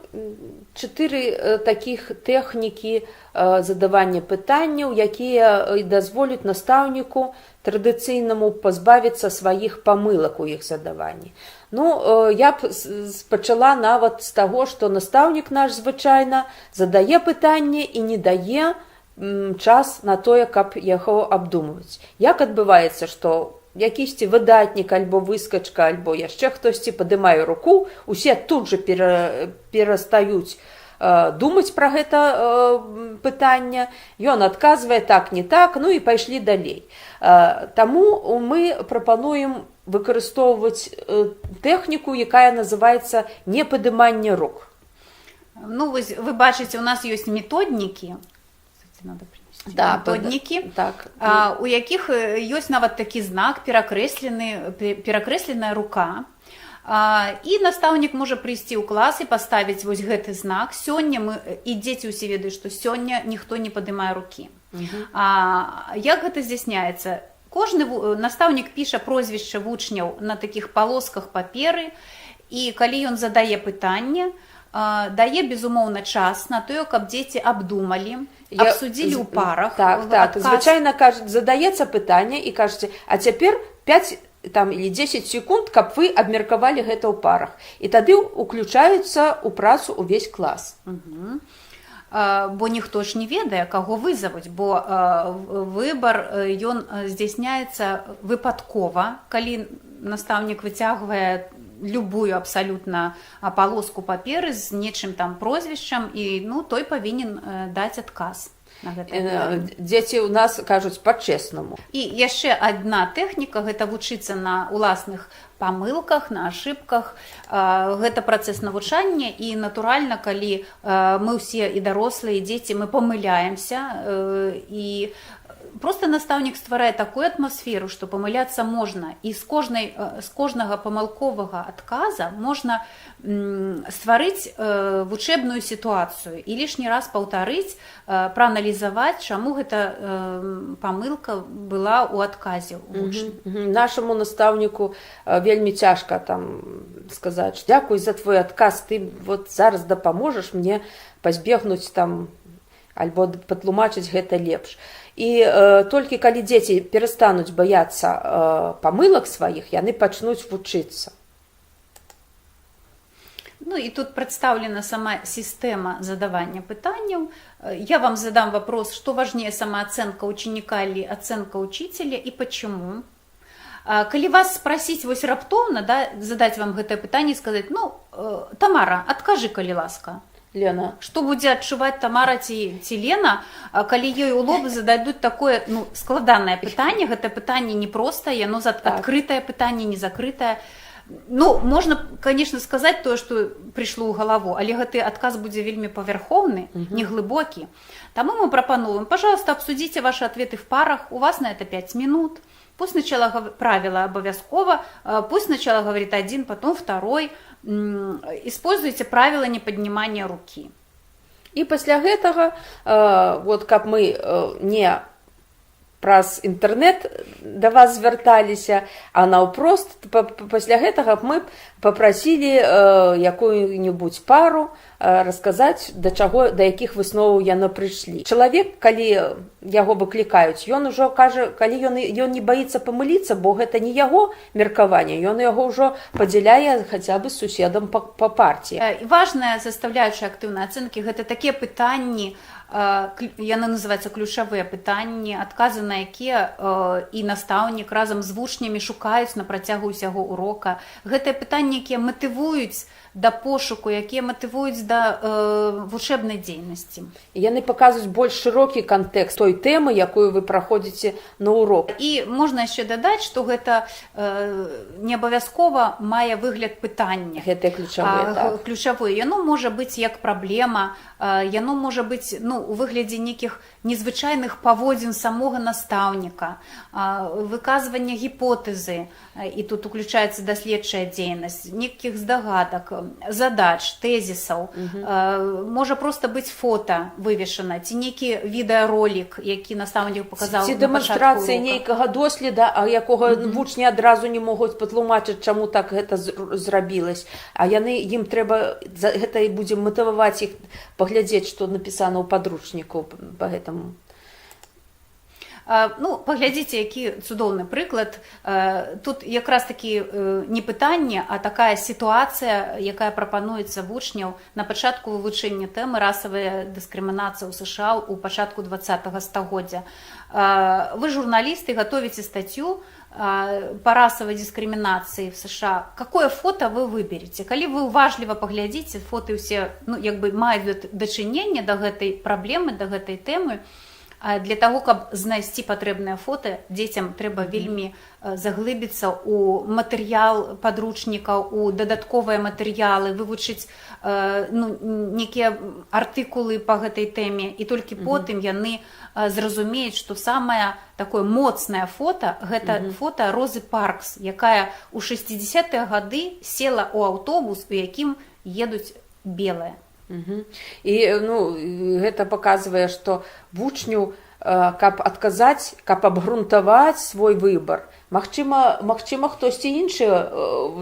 чатыры такіх тэхнікі задавання пытанняў, якія дазволяць настаўніку традыцыйнаму пазбавіцца сваіх памылак у іх задаванні. Ну, я б пачала нават з таго, што настаўнік наш звычайна задае пытанне і не дае час на тое, каб яго абдумваць. Як адбываецца, што якісьці выдатнік альбо выскачка, альбо яшчэ хтосьці падымае руку, усе тут же перастаюць думаць пра гэта пытанне, ён адказвае так, не так, ну і пайшлі далей. Таму мы прапануем выкарыстоўваць тэхніку, якая называецца не падыманне рук. Ну, вось вы бачыце, у нас ёсць методнікі. Кстати, надо принести. Да, методнікі, так. У якіх ёсць нават такі знак, перакрэсленая рука. І настаўнік можа прыйсці ў клас і паставіць вось гэты знак. Сёння мы, і дзеці ўсе ведаюць, што сёння ніхто не падымае рукі. Як гэта здзяйсняецца? Кожны настаўнік піша прозвішча вучняў на такіх палосках паперы, і калі ён задае пытанне, дае, безумоўна, час на тое, каб дзеці абдумалі, абсудзілі ў парах. Так, так. Адказ. Звычайна, кажуць, задаецца пытанне і кажаце: «А цяпер 5 там или 10 секунд, каб вы абмеркавалі гэта ў парах». І тады уключаюцца ў працу увесь клас. Бо ніхто ж не ведае, каго вызавуць, бо выбар, ён здзяйсняецца выпадкова, калі настаўнік выцягвае любую абсалютна палоску паперы з нечым там прозвішчам, і, ну, той павінен даць адказ на гэта пытанне. Дзеці ў нас кажуць па-чэснаму. І яшчэ адна тэхніка — гэта вучыцца на уласных памылках, на ошибках. Гэта працэс навучання, і натуральна, калі мы ўсе, і дарослыя, і дзеці, мы памыляемся, і просто настаўнік стварае такую атмасферу, што памыляцца можна, і з кожнага памылковага адказа можна стварыць вучэбную сітуацыю і лішні раз паўтарыць, прааналізаваць, чаму гэта памылка была ў адказе вучня. Нашаму настаўніку вельмі цяжка там сказаць: «Дзякуй за твой адказ, ты вот зараз дапаможаш мне пазбегнуць там альбо патлумачыць гэта лепш». І толькі калі дзеці перастануць баяцца памылак сваіх, яны пачнуць вучыцца. Ну і тут прадстаўлена сама сістэма задавання пытанняў. Я вам задам вопрос: что важнее, самооценка ученика или оценка учителя, и почему? Калі вас спросить вось раптоўна, да, задать вам гэтае пытанне і сказать: «Ну, Тамара, адкажы, калі ласка». Лена? Што будзе адчуваць Тамара ці Лена, калі ёй у лоб зададуць такое, ну, складанае пытанне? Гэта пытанне непростае, яно адкрытае пытанне, не закрытае. Ну, можна, конечно, сказаць тое, што прыйшло ў галаву, але гэты адказ будзе вельмі павярхоўны, неглыбокі. Таму мы прапануем: пожалуйста, обсудите ваши ответы в парах, у вас на это 5 минут. Пусть сначала правило абавязкова, пусть сначала говорит один, потом второй. Используйте правило неподнимания руки. І пасля гэтага, вот, каб мы не праз інтэрнэт да вас звярталіся, а наўпрост, пасля гэтага мы папрасілі якую-нибудь пару расказаць, да чаго, да якіх высноваў яны прыйшлі. Чалавек, калі яго выклікаюць, ён ужо кажа, калі ён не баіцца памыліцца, бо гэта не яго меркаванне, ён яго ўжо падзяляе хаця бы з суседам па партіі. Важная составляющая актыўнай ацэнкі — гэта такія пытанні, яны называюцца ключавыя пытанні, адказы на якія і настаўнік разам з вучнямі шукаюць на працягу ўсяго урока. Гэтыя пытанні, якія матывуюць да пошуку, якія матывуюць да вучэбнай дзейнасці. Яны паказваюць больш шырокі кантэкст той тэмы, якую вы праходзіце на урок. І можна яшчэ дадаць, што гэта не абавязкова мае выгляд пытання. Гэтыя ключавыя, так. Ключавыя. Яно можа быць як праблема, яно можа быць, ну, у выглядзе нейкіх незвычайных паводзін самога настаўніка, выказвання гіпотэзы, і тут уключаецца даследчая дзейнасць, нейкіх здагадак, задач, тэзісаў. Можа проста быць фота вывешана ці нейкі відэаролік, які настаўнік паказаў ці на пачатку дэманстрацыя урока. нейкага доследа, а якога вучні адразу не могуць патлумачыць, чаму так гэта зрабілась, а яны ім трэба гэта і будзе матываваць іх паглядзець, што напісана ў падручніку па гэтаму. Ну, паглядзіце, які цудоўны прыклад. Тут якраз такі не пытанне, а такая сітуацыя, якая прапануецца вучняў на пачатку вывучэння тэмы «Расавая дыскрымінацыя ў США ў пачатку 20 стагоддзя». Вы журналісты, готовите статью по расовой дискриминации в США. Какое фото вы выберете? Калі вы уважліва паглядзіце, фоты ўсе, ну, як бы маюць дачыненне да гэтай праблемы, да гэтай тэмы. А для таго, каб знайсці патрэбнае фота, дзецям трэба вельмі заглыбіцца ў матэрыял падручніка, у дадатковыя матэрыялы, вывучыць ну, нейкія артыкулы па гэтай тэме, і толькі потым яны зразумеюць, што самае такое моцнае фота — гэта фота Розы Паркс, якая ў 60-е гады села ў аўтобус, у якім едуць белыя. І, ну, гэта паказвае, што вучню, каб адказаць, каб абгрунтаваць свой выбар. Магчыма, хтосьці іншы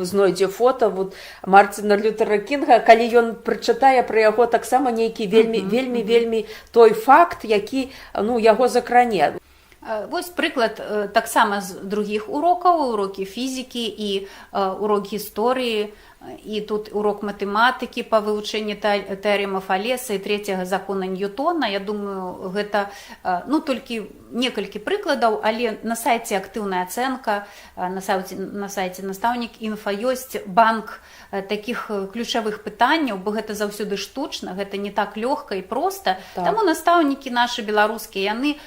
знойдзе фота вот Марціна Лютера Кінга, калі ён прачытае пра яго таксама нейкі вельмі, вельмі, вельмі той факт, які, ну, яго закране. Вось прыклад таксама з другіх урокаў, урокі фізікі і урок гісторыі, і тут урок матэматыкі па вывучэнні тэарэмы Фалеса і трэцяга закона Ньютона. Я думаю, гэта ну, толькі некалькі прыкладаў, але на сайце «Актыўная ацэнка», на сайце «Настаўнік інфа» ёсць банк такіх ключавых пытанняў, бо гэта заўсёды штучна, гэта не так лёгка і проста. Таму настаўнікі нашы беларускія, яны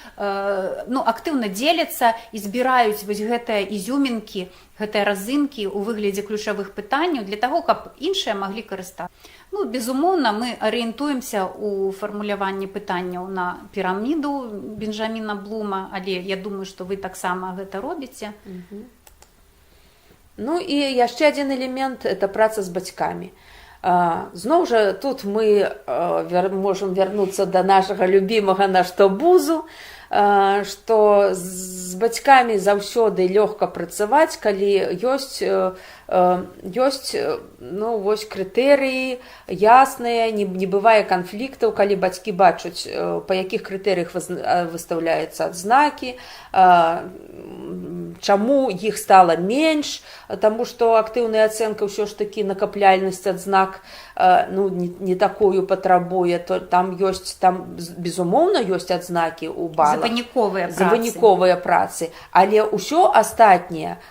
ну, актыўна дзеляцца і збіраюць вось гэтыя ізюмінкі, гэтыя разынкі ў выглядзе ключавых пытанняў для таго, каб іншыя маглі карыстацца. Ну, безумоўна, мы арыентуемся ў фармуляванні пытанняў на піраміду Бенджаміна Блума, але я думаю, што вы таксама гэта робіце. Ну і яшчэ адзін элемент — это праца з бацькамі. Зноў жа тут мы можам вярнуцца да нашага любімага наштобузу, што з бацькамі заўсёды лёгка працаваць, калі ёсць, ну, вось крытэрыі ясныя, не бывае канфліктаў, калі бацькі бачаць, па якіх крытэрыях выстаўляюцца адзнакі, чаму іх стала менш, таму што актыўная ацэнка ўсё ж такі накапляльнасць адзнак. ну, не такую патрабуе, то там ёсць, там, безумоўна, ёсць адзнакі ў балах. За выніковыя За працы. выніковыя працы. Але ўсё астатняе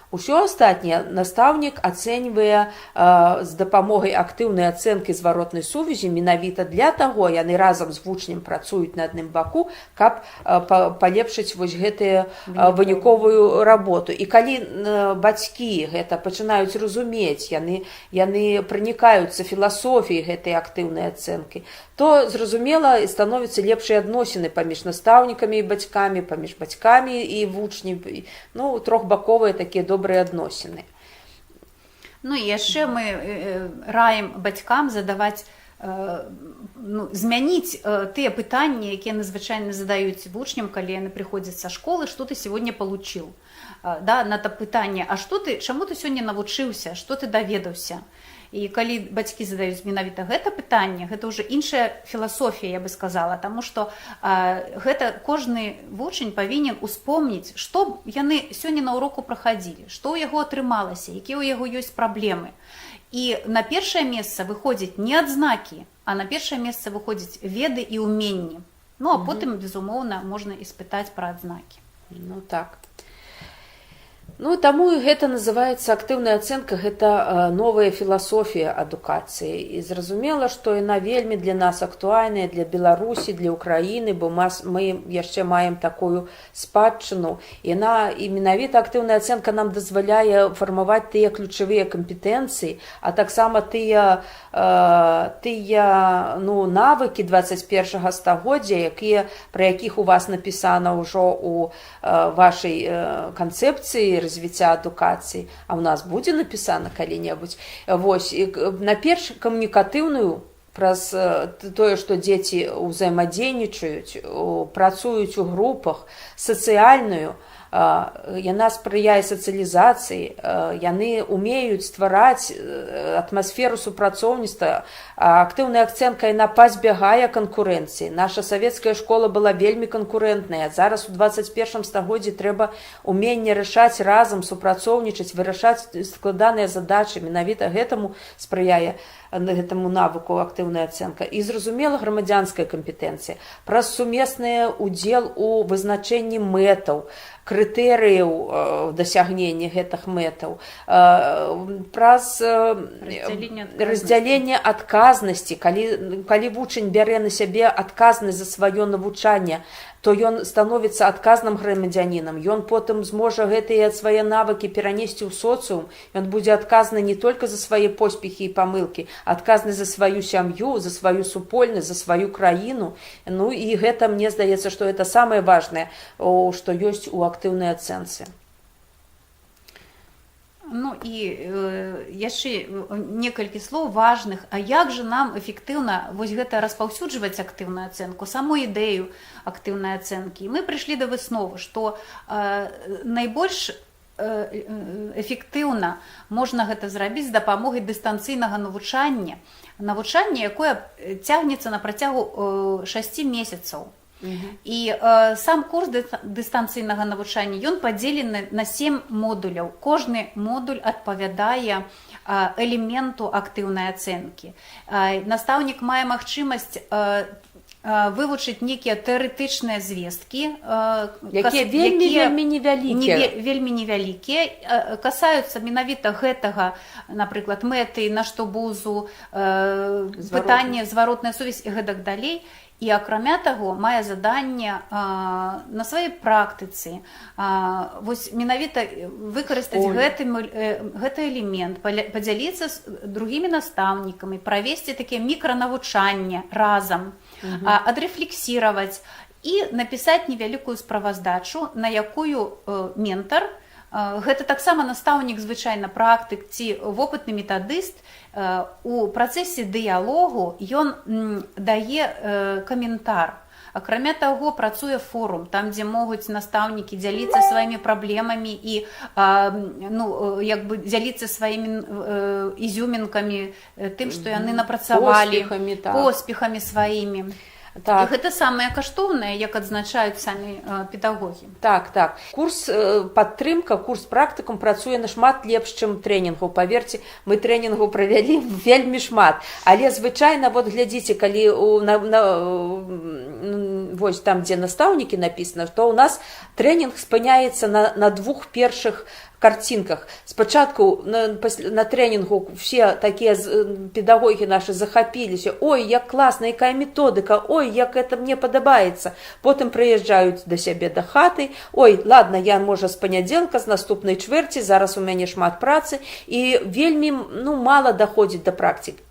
настаўнік ацэньвае з дапамогай актыўнай ацэнкі, зваротнай сувязі. Менавіта для таго яны разам з вучнем працуюць на адным баку, каб палепшыць вось гэтыя выніковую работу. І калі бацькі гэта пачынаюць разумець, яны пранікаюцца філасофіяй гэтай актыўнай ацэнкі, то, зразумела, і становяцца лепшыя адносіны паміж настаўнікамі і бацькамі, паміж бацькамі і вучнямі, ну, трохбаковыя такія добрыя адносіны. Ну і яшчэ мы раім бацькам задаваць, ну, змяніць тыя пытанні, якія яны звычайна задаюць вучням, калі яны прыходзяць са школы: «Что ты сегодня получил?» Да, на то пытанне: «А что ты, чаму ты сёння навучыўся, что ты даведаўся?» І калі бацькі задаюць менавіта гэта пытанне, гэта ўжо іншая філасофія, я бы сказала, таму што гэта кожны вучань павінен успомніць, што яны сёння на уроку прахадзілі, што ў яго атрымалася, якія ў яго ёсць праблемы. І на першае месца выходзіць не адзнакі, а на першае месца выходзіць веды і ўменні. Ну а потым, безумоўна, можна і спытаць пра адзнакі. Ну так. Ну, таму і гэта называецца актыўная ацэнка, гэта новая філасофія адукацыі. І зразумела, што яна вельмі для нас актуальная, для Беларусі, для Украіны, бо мы яшчэ маем такую спадчыну. Яна і менавіта актыўная ацэнка нам дазваляе фармаваць тыя ключавыя кампетэнцыі, а таксама тыя, ну, навыкі 21 стагоддзя, пра якіх у вас напісана ўжо у вашай канцэпцыі развіцця адукацыі, а ў нас будзе напісана калі-небудзь. Вось, і найперш камунікатыўную, праз тое, што дзеці ўзаемадзейнічаюць, працуюць у групах, сацыяльную, яна спрыяе сацыялізацыі, яны умеюць ствараць атмасферу супрацоўніцтва. Актыўная ацэнка, яна пазбягае канкурэнцыі. Наша савецкая школа была вельмі канкурэнтная. Зараз, у 21 стагоддзі, трэба уменне рашаць разам, супрацоўнічаць, вырашаць складаныя задачы. Менавіта гэтаму спрыяе, гэтаму навыку, актыўная ацэнка. І, зразумела, грамадзянская кампетэнцыя праз сумесны удзел у вызначэнні мэтаў, крытэрыяў дасягнення гэтых мэтаў, праз раздзяленне адказнасці. Калі вучань бярэ на сябе адказнасць за сваё навучанне, то ён становіцца адказным грамадзянінам, ён потым зможа гэтыя свае навыкі перанесці ў соцыум, ён будзе адказны не только за свае поспехі і памылкі, адказны за сваю сям'ю, за сваю супольнасць, за сваю краіну. Ну і гэта, мне здаецца, што это самае важнае, што ёсць у актыўнай ацэнцы. Ну і яшчэ некалькі слоў важных. А як жа нам эфектыўна вось гэта распаўсюджваць, актыўную ацэнку, саму ідэю актыўнай ацэнкі? І мы прыйшлі да высновы, што найбольш эфектыўна можна гэта зрабіць з дапамогай дыстанцыйнага навучання, навучання, якое цягнецца на працягу 6 месяцаў. І сам курс дыстанцыйнага навучання, ён падзелены на сем модуляў. Кожны модуль адпавядае элементу актыўнай ацэнкі. Настаўнік мае магчымасць вывучыць нейкія тэарэтычныя звесткі, якія вельмі, вельмі невялікія. Вельмі невялікія, касаюцца менавіта гэтага, напрыклад, мэты, на што бузу, пытанне, зваротная сувязь і гэтак далей. І, акрамя таго, мае заданне на сваёй практыцы вось менавіта выкарыстаць гэты элемент, падзяліцца з другімі настаўнікамі, правесці такія мікранавучанне разам, адрэфлексіраваць і напісаць невялікую справаздачу, на якую ментар, гэта таксама настаўнік, звычайна практык ці вопытны метадыст, у працэсе дыялогу ён дае каментар. Акрамя таго, працуе форум, там, дзе могуць настаўнікі дзяліцца сваімі праблемамі і, ну, як бы дзяліцца сваімі ізюмінкамі, тым, што яны напрацавалі, поспехамі, так. Поспехамі сваімі. Так. І гэта самае каштоўнае, як адзначаюць самі педагогі. Так. Курс падтрымка, курс практыкум працуе нашмат лепш, чым трэнінгаў. Паверце, мы трэнінгаў правялі вельмі шмат. Але звычайна, вот глядзіце, калі у, на, на, вось там, дзе настаўнікі напісана, то ў нас трэнінг спыняецца на двух першых карцінках. Спачатку на трэнінгу все такія педагогі нашы захапіліся: «Ой, як класна, якая методыка, ой, як это мне падабаецца». Потым прыязджаюць да сябе да хаты: «Ой, ладно, я, можа, з панядзелка, з наступнай чвэрці, зараз у мяне шмат працы», і вельмі, ну, мала даходзіць да практыкі,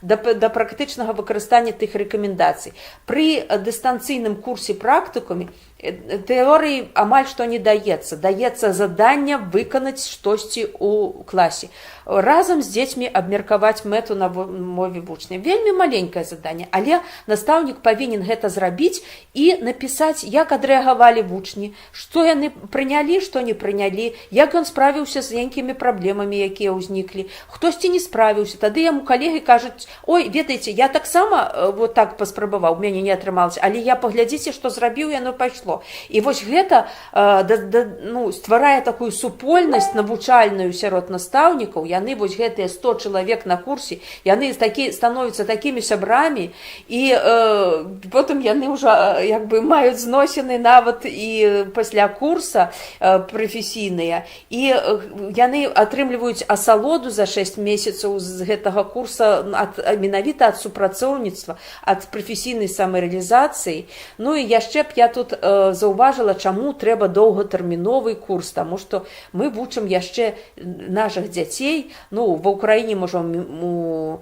да практычнага выкарыстання тых рэкамендацый. Пры дыстанцыйным курсе практыкуме тэорыі амаль што не даецца, даецца заданне выканаць штосьці ў класе. Разам з дзецьмі абмеркаваць мэту на мове вучня. Вельмі маленькае заданне, але настаўнік павінен гэта зрабіць і напісаць, як адрэагавалі вучні, што яны прынялі, што не прынялі, як ён справіўся з нейкімі праблемамі, якія ўзніклі. Хтосьці не справіўся, тады яму калегі кажуць: «Ой, ведаеце, я таксама вот так паспрабаваў, у мяне не атрымалася, але я, паглядзіце, што зрабіў, яно пайшло». І вось гэта ну, стварае такую супольнасць навучальную сярод настаўнікаў. Яны вось гэтыя 100 чалавек на курсе, яны такі становяцца такімі сябрамі, і потым яны ўжо як бы маюць зносіны нават і пасля курса прафесійныя, і яны атрымліваюць асалоду за 6 месяцаў з гэтага курса менавіта ад супрацоўніцтва, ад прафесійнай самарэалізацыі. Ну і яшчэ б я тут заўважыла, чаму трэба доўгатэрміновы курс, таму што мы вучым яшчэ нашых дзяцей, ну, ва Ўкраіне, можа, у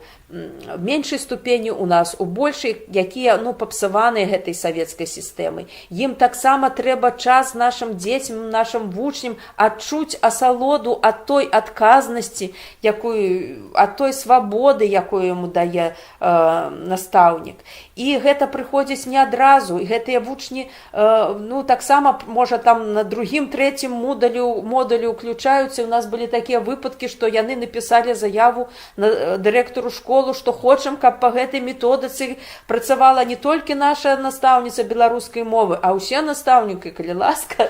меншай ступені, у нас у большай, якія, ну, папсаваныя гэтай савецкай сістэмай. Ім таксама трэба час, нашым дзецям, нашым вучням, адчуць асалоду ад той адказнасці, якую, ад той свабоды, якую яму дае настаўнік. І гэта прыходзіць не адразу, і гэтыя вучні ну, таксама, можа, там на другім, трэцім модулю ўключаюцца. У нас былі такія выпадкі, што яны напісалі заяву на дырэктару школу, што хочам, каб па гэтай методыцы працавала не толькі наша настаўніца беларускай мовы, а ўсе настаўнікі, калі ласка.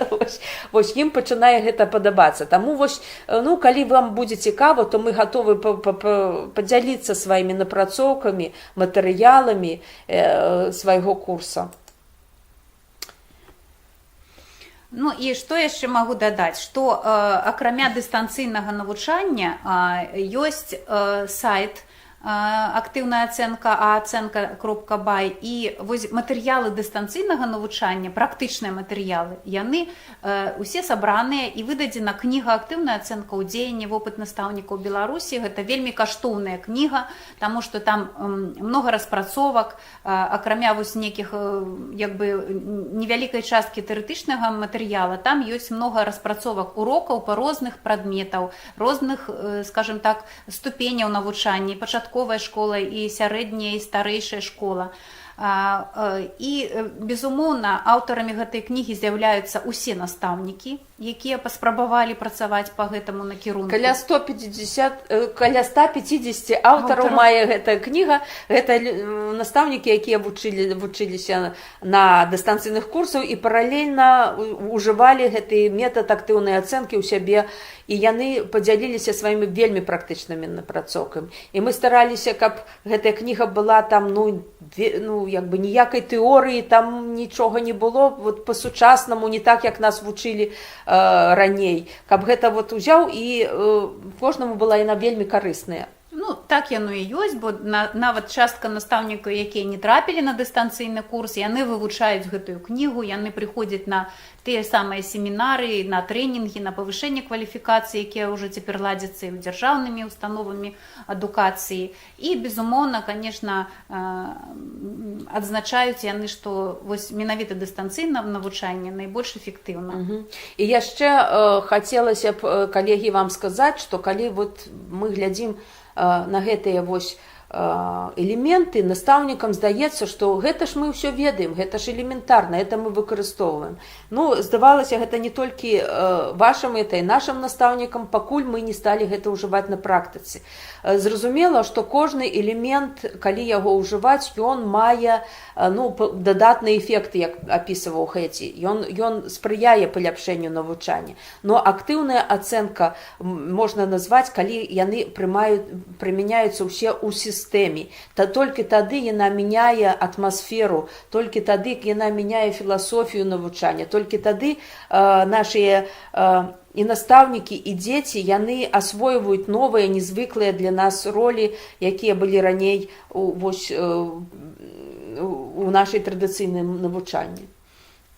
Вось ім пачынае гэта падабацца. Таму вось, ну, калі вам будзе цікава, то мы гатовы падзяліцца сваімі напрацоўкамі, матэрыяламі свайго курса. Ну і што яшчэ магу дадаць, што акрамя дыстанцыйнага навучання ёсць сайт актыўная ацэнка ацэнка.бай, і вось матэрыялы дыстанцыйнага навучання, практычныя матэрыялы, яны усе сабраныя і выдадзена кніга «Актыўная ацэнка ў дзеянні: вопыт настаўнікаў Беларусі». Гэта вельмі каштоўная кніга, таму што там многа распрацовак, акрамя вось нейкіх як бы невялікай часткі тэарэтычнага матэрыяла, там ёсць многа распрацовак урокаў па розных прадметаў, розных, скажем так, ступеняў навучання, пачатковая школа, і сярэдняя, і старэйшая школа. І, безумоўна, аўтарамі гэтай кнігі з'яўляюцца ўсе настаўнікі, якія паспрабавалі працаваць па гэтаму накірунку. Каля 150, каля 150 аўтараў мае гэтая кніга. Гэта настаўнікі, якія вучыліся на дыстанцыйных курсах і паралельна ўжывалі гэты метад актыўнай ацэнкі ў сябе, і яны падзяліліся сваімі вельмі практычнымі напрацоўкамі. І мы стараліся, каб гэтая кніга была там, ну, як бы ніякай тэорыі там нічога не было, вот по-сучаснаму, не так, як нас вучылі раней, каб гэта вот узяў і кожнаму была яна вельмі карысная. Ну, так яно і ёсць, бо нават частка настаўнікаў, якія не трапілі на дыстанцыйны курс, яны вывучаюць гэтую кнігу, яны прыходзяць на тыя самыя семінары, на трэнінгі, на павышэнне кваліфікацыі, якія ўжо цяпер ладзяцца і ў дзяржаўнымі установамі адукацыі. І, безумоўна, конечно, адзначаюць яны, што вось менавіта дыстанцыйна навучанне найбольш эфектыўна. І яшчэ хацелася б, калегі, вам сказаць, што калі вот мы глядзім на гэтыя вось элементы, настаўнікам здаецца, што гэта ж мы ўсё ведаем, гэта ж элементарна, это мы выкарыстоўваем. Ну, здавалася, гэта не толькі вашым, это і нашым настаўнікам, пакуль мы не сталі гэта ўжываць на практыцы. Зразумела, што кожны элемент, калі яго ўжываць, ён мае, ну, дадатны эфект, як апісваў Хэці. Ён спрыяе паляпшэнню навучання. Но актыўная ацэнка можна назваць, калі яны прымяняюцца ўсе ў сістэме. Толькі тады яна мяняе атмасферу, толькі тады яна мяняе філасофію навучання, толькі тады нашыя і настаўнікі, і дзеці, яны асвойваюць новыя, незвыклыя для нас ролі, якія былі раней вось, у нашай традыцыйным навучанні.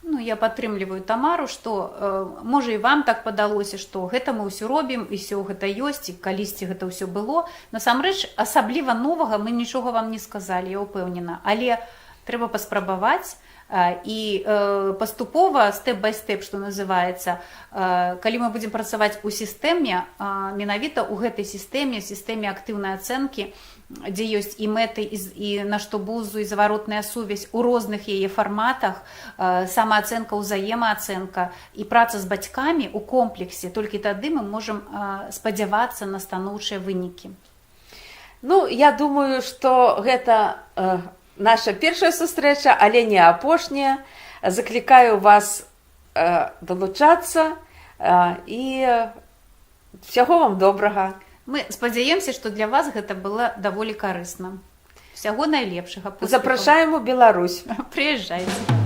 Ну, я падтрымліваю Тамару, што можа, і вам так падалося, што гэта мы ўсё робім, і ўсё гэта ёсць, і калісьці гэта ўсё было. Насамрэч, асабліва новага мы нічога вам не сказалі, я ўпэўнена. Але трэба паспрабаваць і паступова, step by step, што называецца, калі мы будзем працаваць у сістэме, менавіта ў гэтай сістэме, сістэме актыўнай ацэнкі, дзе ёсць і мэты, і на што бузу, і заваротная сувязь у розных яе фарматах, самаацэнка, ўзаемаацэнка і праца з бацькамі ў комплексе, толькі тады мы можам спадзявацца на станоўчыя вынікі. Ну, я думаю, што гэта наша першая сустрэча, але не апошняя. Заклікаю вас далучацца і всяго вам добрага. Мы спадзяемся, што для вас гэта было даволі карысна. Усяго найлепшага. Запрашаем у Беларусь. Прыязджайце.